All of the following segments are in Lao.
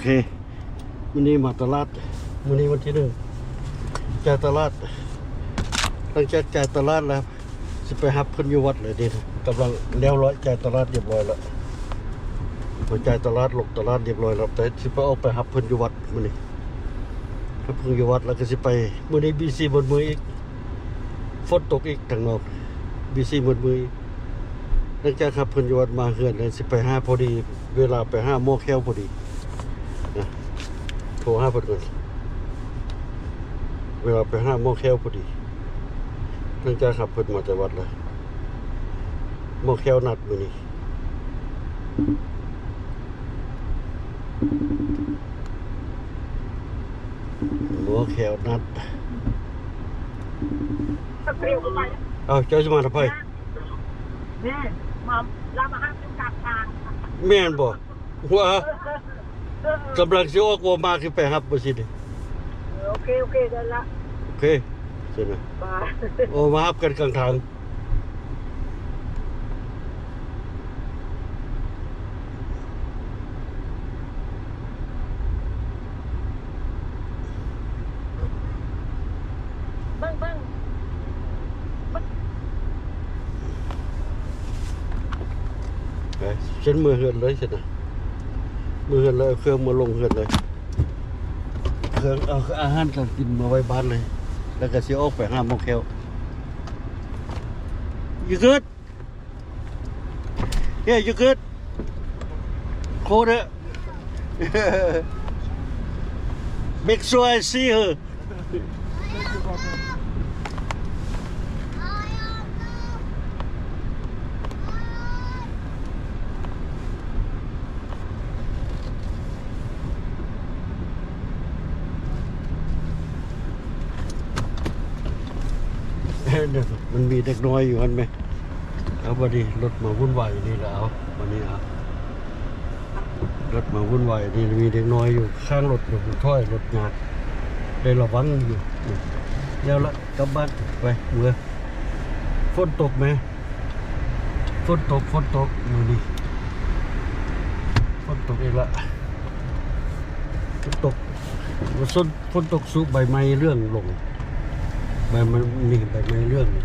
ເຄ ມື້ນີ້ມາຕະຫຼາດ ມື້ນີ້ວັນທີໜຶ່ງ ຈ່າຍຕະຫຼາດ. ຫຼັງຈາກຈ່າຍຕະຫຼາດແລ້ວ ຊິໄປຮັບເພິ່ນຢູ່ວັດເລີຍເດ້. ກຳລັງແລ້ວລອຍ ຈ່າຍຕະຫຼາດຮຽບຮ້ອຍແລ້ວ ມາຈ່າຍຕະຫຼາດ ລົງຕະຫຼາດຮຽບຮ້ອຍແລ້ວ ແຕ່ຊິໄປ ອອກໄປຮັບເພິ່ນຢູ່ວັດມື້ນີ້. ຮັບເພິ່ນຢູ່ວັດແລ້ວກໍຊິໄປ. ມື້ນີ້ບີຊີໝົດມື້ອີກ ຝົນຕົກອີກທາງນອກ ບີຊີໝົດມື້ອີກ. ຫຼັງຈາກຮັບເພິ່ນຢູ່ວັດມາເຮືອນ ແລ້ວຊິໄປຫາພໍດີ ເວລາໄປຫາໝໍແຂ້ວພໍດີນະ. ໂທຫາເພິ່ນກ່ອນ ເວລາໄປຫາໝໍແຂ້ວພໍດີ. ຫຼັງຈາກຮັບເພິ່ນມາແຕ່ວັດແລ້ວ ໝໍແຂ້ວນັດມື້ນີ້ ໝໍແຂ້ວນັດ. ເອົ້າ ເຈົ້າຊິມາທຳໄມ? ແມ່ນ ມາ ລາວມາຫາຢູ່ກາງທາງ. ແມ່ນບໍ່? ວ່າ ເອີ ເອີ ກຳລັງຊິອອກ ບໍ່ມາຄືໄປຮັບບໍ່ຊິນີ້. ເອີ ໂອເຄ ໂອເຄ ໄດ້ລະ ໂອເຄ ຊັ້ນນະ ບາຍ. ໂອ້ ມາຮັບກັນກາງທາງ. ເບິ່ງ ເບິ່ງ ເບິ່ງ ໄປ ຊັ້ນເມືອເຮືອນເລີຍຊັ້ນນະ ເມືອເຮືອນເລີຍ ເອົາເຄື່ອງມາລົງເຮືອນເລີຍ ເຄື່ອງ ເອົາອາຫານການກິນມາໄວ້ບ້ານເລີຍ ແລ້ວກໍຊິອອກໄປຫາໝໍແຂ້ວ. You good? Yeah, you good? Call her. Make sure I see her. ມັນມີເດັກນ້ອຍຢູ່ຫັ້ນແມ. ເອົາ ບັດນີ້ລົດມາວຸ່ນວາຍຢູ່ນີ້ລະ ເອົາ ບັດນີ້ ເອົາ ລົດມາວຸ່ນວາຍນີ້ ມີເດັກນ້ອຍຢູ່ຂ້າງລົດຢູ່ ຖອຍລົດຍາກ ໄດ້ລະວັງຢູ່. ແລ້ວລະ ກັບບ້ານໄປ ເມືອ. ຝົນຕົກແມ ຝົນຕົກ ຝົນຕົກ ມື້ນີ້ຝົນຕົກອີກລະ ຝົນຕົກ ຝົນ ຝົນຕົກຊຸໃບໄມ້ເຫຼືອງລົງ ໃບໄມ້ນີ້ ໃບໄມ້ເຫຼືອງນີ້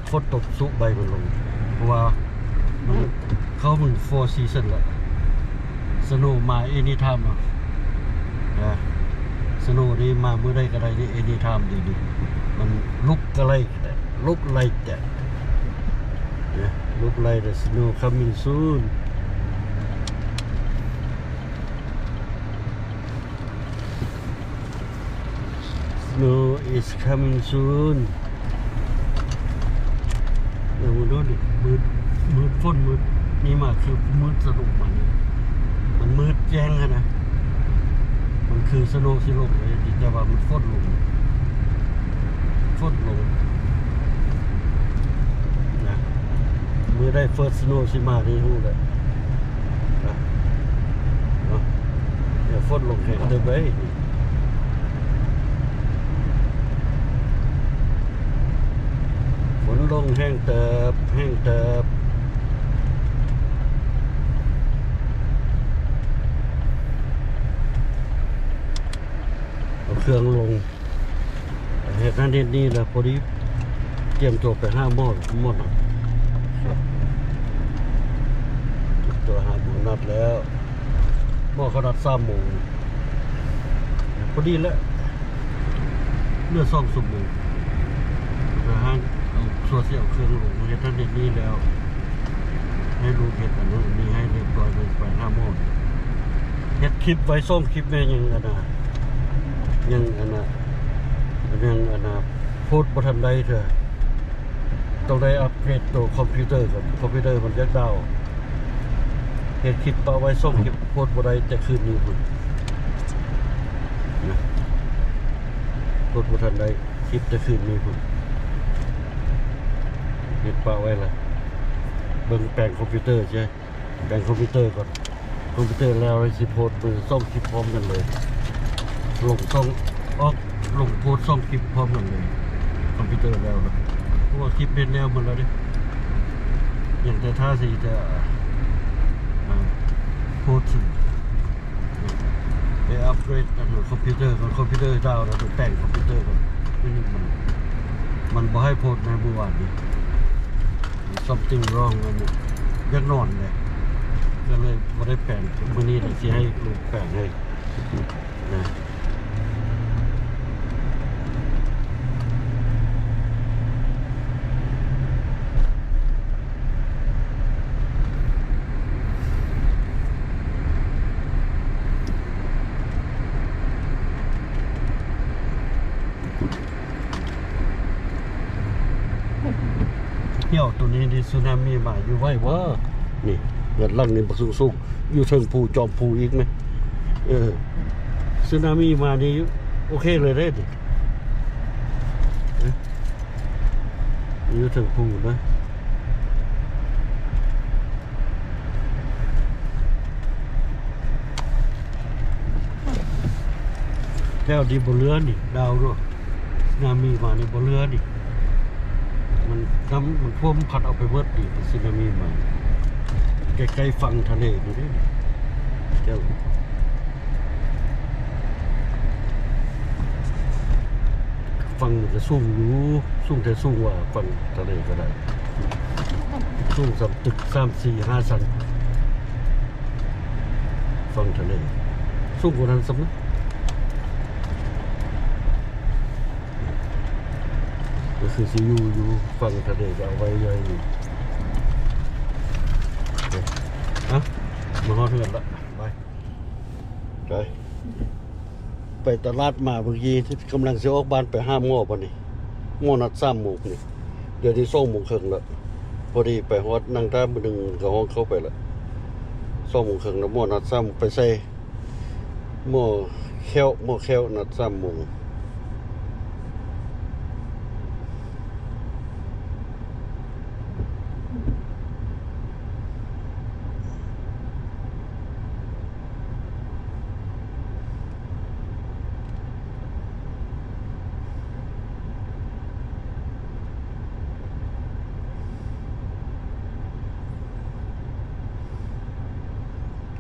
ຝົນຕົກຊຸໃບມັນລົງ ເພາະວ່າມັນເຂົ້າເບິ່ງ four season ລະ. Snow ມາ any time ອະ ນະ Snow ນີ້ມາມື້ໃດກໍໄດ້ນີ້ any time ນີ້ ມັນ look like that, look like that ນະ look like the snow coming soon. Snow is coming soon. ເບິ່ງດູດິ ມືດ ມືດຝົນ ມືດນີ້ມາ ຄືມືດສະດຸກມານີ້ ມັນມືດແຈ້ງຫັ້ນນະ ມັນຄືສະໂນຊິລົງເລີຍ ແຕ່ວ່າມັນຝົນລົງ ຝົນລົງນະ. ມື້ໃດ first snow ຊິມານີ້ຮູ້ແລ້ວນະ ເນາະ ດຽວຝົນລົງແຮງເຕີບເລີຍ. ຝົນລົງແຮງເຕີບ ແຮງເຕີບ. ເອົາເຄື່ອງລົງ ເຮັດນັ້ນເຮັດນີ້ແລ້ວ ພໍດີຕຽມຕົວໄປຫາໝໍ ໝໍນັດ ຕົວຫາໝໍນັດແລ້ວ. ໝໍເຂົານັດສາມໂມງ ພໍດີແລ້ວ ເຫຼືອສອງຊົ່ວໂມງ. ເພື່ອຫາເອົາ ຊົ່ວຊິເອົາເຄື່ອງລົງ ເຮັດນັ້ນເຮັດນີ້ແລ້ວ ໃຫ້ລູກເຮັດອັນນັ້ນອັນນີ້ໃຫ້ຮຽບຮ້ອຍ ໄປຫາໝໍ ເຮັດຄລິບໄວ້ສອງຄລິບແມ່ ຍັງອັນນ່າ ຍັງອັນນ່າ ຍັງອັນນ່າ ໂພສບໍ່ທັນໄດ້ເທື່ອ. ຕ້ອງໄດ້ອັບເກຣດໂຕຄອມພິວເຕີກ່ອນ ຄອມພິວເຕີມັນຢາກດາວ. ເຮັດຄລິບປະໄວ້ສອງຄລິບ ໂພສບໍ່ໄດ້ແຕ່ຄືນນີ້ພຸ້ນນະ ໂພສບໍ່ທັນໄດ້ຄລິບແຕ່ຄືນນີ້ພຸ້ນ. ເຮັດປະໄວ້ລະ ເບິ່ງແປງຄອມພິວເຕີເສຍ ແປງຄອມພິວເຕີກ່ອນ ຄອມພິວເຕີແລ້ວຊິໂພສເບິ່ງສອງຄລິບພ້ອມກັນເລີຍ ລົງສອງ ອອກ ລົງໂພສສອງຄລິບພ້ອມກັນເລີຍ ຄອມພິວເຕີແລ້ວນະ ເພາະວ່າຄລິບເຮັດແລ້ວໝົດແລ້ວເດ້ ຍັງແຕ່ຖ້າຊິຈະ ອ່າ ໂພສຊື່. ໄປອັບເກຣດອັນຄອມພິວເຕີກ່ອນ ຄອມພິວເຕີດາວແລ້ວ ໄປແປງຄອມພິວເຕີກ່ອນ. ມັນ ມັນບໍ່ໃຫ້ໂພດໃນມື້ວານນີ້ something wrong ອັນນີ້ ຢາກນອນແຫຼະ ກໍເລີຍບໍ່ໄດ້ແປງ. ມື້ນີ້ແຫຼະຊິໃຫ້ລູກແປງໃຫ້. ນະ ດຽວໂຕນີ້ນີ້ ສຸນາມິມາຢູ່ໄວເວີ. ນີ້ ເຮືອນຫຼັງນີ້ບັກສູງໆ ຢູ່ເທິງພູ ຈອມພູອີກແມ. ເອີ ສຸນາມິມານີ້ໂອເຄເລີຍເດ້ນີ້ ເອີ ຢູ່ເທິງພູນະ. ແຖວນີ້ບໍ່ເຫຼືອນີ້ ດາວເນາະ. ສຸນາມິມານີ້ບໍ່ເຫຼືອນີ້ ມັນ ນ້ຳມັນຖ້ວມພັດເອົາໄປເບິດນີ້ ສຸນາມິມາ ໃກ້ໆຝັ່ງທະເລນີ້ເດ້. ເຈົ້າ ຝັ່ງມັນກະສູງຢູ່ ສູງແທ້ສູງກວ່າຝັ່ງທະເລກໍໄດ້ ສູງສ່ຳຕຶກສາມ ສີ່ ຫ້າຊັ້ນ. ຝັ່ງທະເລສູງກວ່ານັ້ນຊ້ຳນະ ກໍຄືຊິຢູ່ ຢູ່ຝັ່ງທະເລກໍເອົາໄວ້ໃຫຍ່ຢູ່. ເອົາ ມາຮອດເຮືອນລະ ໄປ ໄປ ໄປຕະຫຼາດມາເມື່ອກີ້ ກຳລັງຊິອອກບ້ານໄປຫາໝໍບັດນີ້ ໝໍນັດສາມໂມງນີ້ ດຽວນີ້ສອງໂມງເຄິ່ງແລ້ວ. ພໍດີໄປຮອດນັ່ງຖ້າມື້ໜຶ່ງກໍຮ້ອງເຂົ້າໄປແລ້ວ ສອງໂມງເຄິ່ງແລ້ວ ໝໍນັດສາມໂມງ ໄປໃສ່ ໝໍແຂ້ວ ໝໍແຂ້ວນັດສາມໂມງ.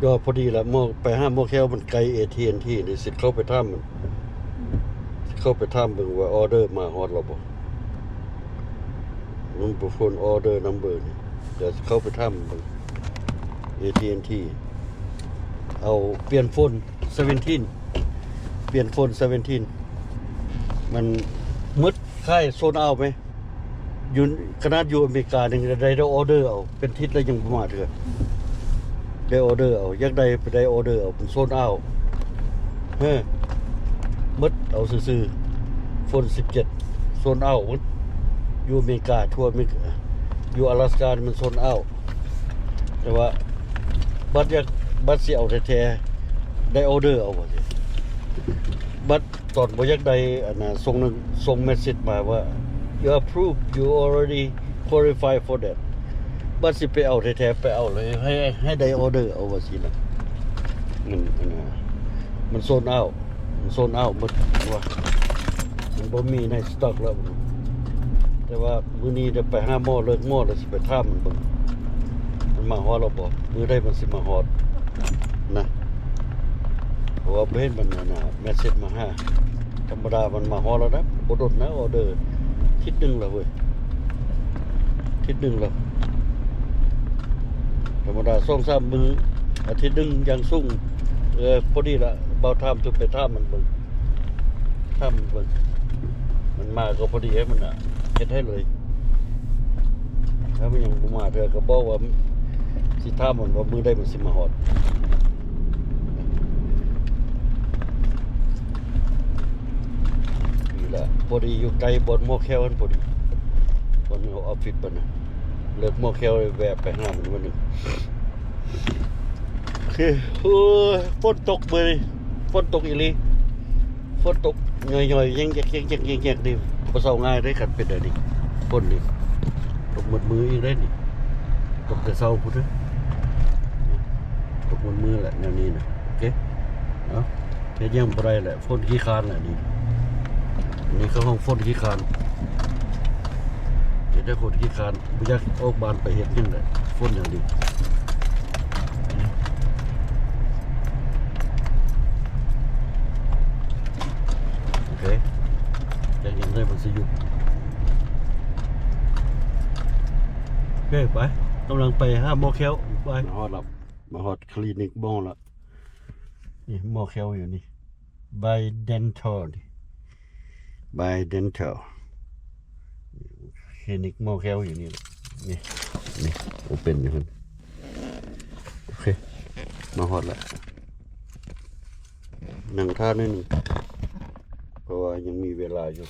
ກໍພໍດີລະ ໝໍ ໄປຫາໝໍແຂ້ວມັນໃກ້ ເອທີແອນທີ ນີ້ ຊິເຂົ້າໄປຖາມມັນ ຊິເຂົ້າໄປຖາມເບິ່ງວ່າອໍເດີມາຮອດແລ້ວບໍ່. ມັນບໍ່ໂຟນອໍເດີນຳເບີນີ້ ດຽວຊິເຂົ້າໄປຖາມເບິ່ງ ເອທີແອນທີ ເອົາ ປ່ຽນໂຟນເຊເວັນທີນ ປ່ຽນໂຟນເຊເວັນທີນ ມັນໝົດຂາຍໂຊນເອົາໄປ. ຢູ່ ຂະໜາດຢູ່ອາເມລິກາຍັງໄດ້ ໄດ້ອໍເດີເອົາ ເປັນທິດແລ້ວຍັງບໍ່ມາເທື່ອ ໄດ້ອໍເດີເອົາ ຢາກໄດ້ໄປໄດ້ອໍເດີເອົາ ເປັນໂຊນເອົາ ເຮີ ໝົດເອົາຊື່ໆ ໂຟນສິບເຈັດ ໂຊນເອົາໝົດ ຢູ່ອາເມລິກາ ທົ່ວອາເມລິກາ ຢູ່ອາລາສການີ້ມັນໂຊນເອົາ ແຕ່ວ່າບັດຢາກ ບັດຊິເອົາແທ້ໆ ໄດ້ອໍເດີເອົາ ບັດ ຕອນບໍ່ຢາກໄດ້ອັນນະ ສົ່ງໜັງ ສົ່ງເມສເສດມາວ່າ you approve, you already qualify for that. ບັດຊິໄປເອົາແທ້ໆ ໄປເອົາເລີຍ ໃຫ້ ໃຫ້ໄດ້ອໍເດີເອົາວ່າຊີ້ນະ. ມັນອັນນະ ມັນໂຊນເອົາ ມັນໂຊນເອົາໝົດວ່າ ມັນບໍ່ມີໃນສະຕັອກແລ້ວ. ແຕ່ວ່າມື້ນີ້ໄດ້ໄປຫາໝໍ ເລີກໝໍແລ້ວຊິໄປຖາມມັນເບິ່ງ ມັນມາຮອດແລ້ວບໍ່ ມື້ໃດມັນຊິມາຮອດນະ. ເພາະວ່າບໍ່ເຫັນມັນອັນນະ ເມສເສດມາຫາ ທຳມະດາມັນມາຮອດແລ້ວນະ ບໍ່ດົນນະ ອໍເດີ ທິດໜຶ່ງແລ້ວເວີຍ ທິດໜຶ່ງແລ້ວ. ທຳມະດາສອງສາມມື້ ອາທິດໜຶ່ງຢ່າງສູງ. ເອີ ພໍດີລະ ບ່າວຖາມ ຈະໄປຖາມມັນເບິ່ງ ຖາມມັນເບິ່ງ ມັນມາກໍພໍດີໃຫ້ມັນນະ ເຮັດໃຫ້ເລີຍ. ຖ້າມັນຍັງບໍ່ມາເທື່ອ ກໍບອກວ່າຊິຖາມມັນວ່າມື້ໃດມັນຊິມາຮອດ. ນີ້ລະ ພໍດີຢູ່ໃກ້ບ່ອນໝໍແຂ້ວຫັ້ນ ພໍດີ ບ່ອນເຮົາອອບຟິດເພິ່ນນະ ເລີກໝໍແຂ້ວ ແວະໄປຫາມັນມື້ໜຶ່ງ. ໂອເຄ ໂອ້ຍ ຝົນຕົກມື້ນີ້ ຝົນຕົກອີ່ຫຼີ ຝົນຕົກ ຍ້ອຍໆ ແຍງແຍກໆ ນີ້ ບໍ່ເຊົາງ່າຍເດ້ ຄັນເປັນແນວນີ້ ຝົນນີ້ ຕົກໝົດມື້ອີກເດ້ນີ້ ຕົກແຕ່ເຊົ້າພຸ້ນເດີ ຕົກໝົດມື້ແຫຼະແນວນີ້ນະ. ໂອເຄ ເອົາ ເຮັດຫຍັງບໍ່ໄດ້ແຫຼະ ຝົນຂີ້ຄ້ານແຫຼະນີ້ ອັນນີ້ເຂົາຮ້ອງຝົນຂີ້ຄ້ານ ເຮັດໃຫ້ຄົນຂີ້ຄ້ານ ບໍ່ຢາກອອກບ້ານໄປເຮັດຫຍັງເລີຍ ຝົນຢ່າງດຽວ. ນີ້ ນີ້ ໂອເຄ ໄປ ກຳລັງໄປຫາໝໍແຂ້ວ ໄປ ມາຮອດແລ້ວ ມາຮອດຄລີນິກໝໍແລ້ວ ນີ້ໝໍແຂ້ວຢູ່ນີ້ Bi Dental ນີ້ Bi Dental ຄລີນິກໝໍແຂ້ວຢູ່ນີ້ ນີ້ ນີ້ ໂອເປັນຢູ່ຫັ້ນ ໂອເຄ ມາຮອດແລ້ວ ນັ່ງຖ້າໜ້ອຍໜຶ່ງ ເພາະວ່າຍັງມີເວລາຢູ່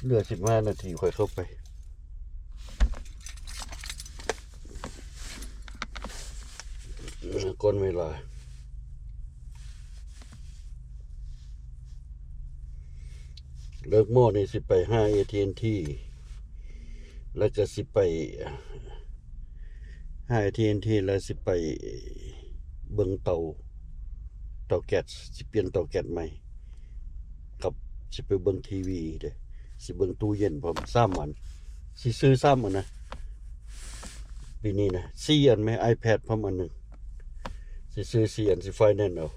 ເຫຼືອສິບຫ້ານາທີ ຂ້ອຍເຂົ້າໄປ ກ່ອນເວລາ ເລີກໝໍນີ້ ຊິໄປຫາ ເອທີແອນທີ ແລ້ວກໍຊິໄປຫາ ເອທີແອນທີ ແລ້ວຊິໄປເບິ່ງເຕົາ ເຕົາແກັສ ຊິປ່ຽນເຕົາແກັສໃໝ່ ກັບຊິໄປເບິ່ງທີວີເດ້ ຊິເບິ່ງຕູ້ເຢັນພ້ອມ ສາມອັນ ຊິຊື້ສາມອັນນະ ປີນີ້ນະ ສີ່ອັນແມະ ໄອແພດພ້ອມອັນໜຶ່ງ ຊິຊື້ສີ່ອັນ ຊິໄຟແນນເອົາ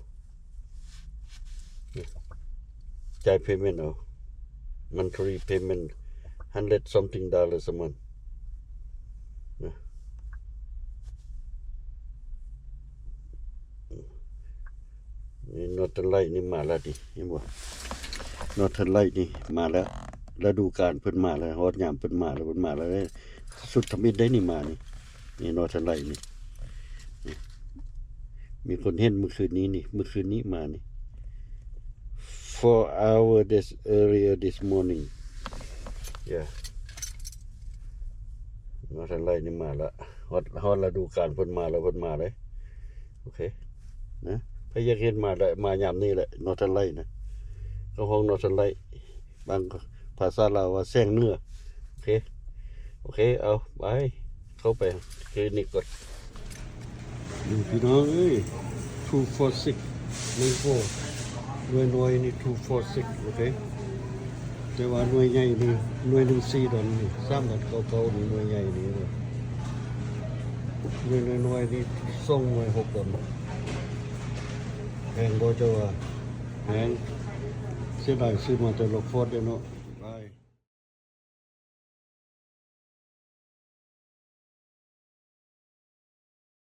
ຈ່າຍເພເມັນເອົາ ມັນທຣີເພເມັນ hundred something dollars a month ນະ ນີ້ Northern Light ນີ້ມາແລ້ວຕິ ເຫັນບໍ່ Northern Light ນີ້ມາແລ້ວ ລະດູການເພິ່ນມາແລ້ວ ຮອດຍາມເພິ່ນມາແລ້ວ ເພິ່ນມາແລ້ວເດ້ ຊຸດທຳອິດໄດ໋ນີ້ມານີ້ ນີ້ Northern Light ນີ້ ນີ້ ມີຄົນເຫັນມື້ຄືນນີ້ນີ້ ມື້ຄືນນີ້ມານີ້ four hour this earlier this morning yeah Northern Light ນີ້ມາແລ້ວ ຮອດ ຮອດລະດູການເພິ່ນມາແລ້ວ ເພິ່ນມາເລີຍ ໂອເຄ ນະ ໃຜຢາກເຫັນມາໄດ້ ມາຍາມນີ້ແຫຼະ Northern Light ນະ ເຂົ້າຫ້ອງ Northern Light ບາງພາສາລາວວ່າແສງເໜືອ ໂອເຄ ໂອເຄ ເອົາ ໄປ ເຂົ້າໄປຄລີນິກກ່ອນ ນີ້ພີ່ນ້ອງເອີຍ two four six ໜຶ່ງ ໂກ ໜ່ວຍນ້ອຍນີ້ two four six ໂອເຄ ແຕ່ວ່າໜ່ວຍໃຫຍ່ນີ້ ໜ່ວຍໜຶ່ງສີ່ດອນນີ້ ສາມດອນເກົ້າເກົ້ານີ້ ໜ່ວຍໃຫຍ່ນີ້ເດີ ໜ່ວຍນ້ອຍໆນີ້ ສອງໜ່ວຍຫົກດອນ ແພງບໍ່ເຈົ້າວ່າ? ແພງ ເສຍດາຍຊື້ມາແຕ່ Rockford ເດ້ເນາະ.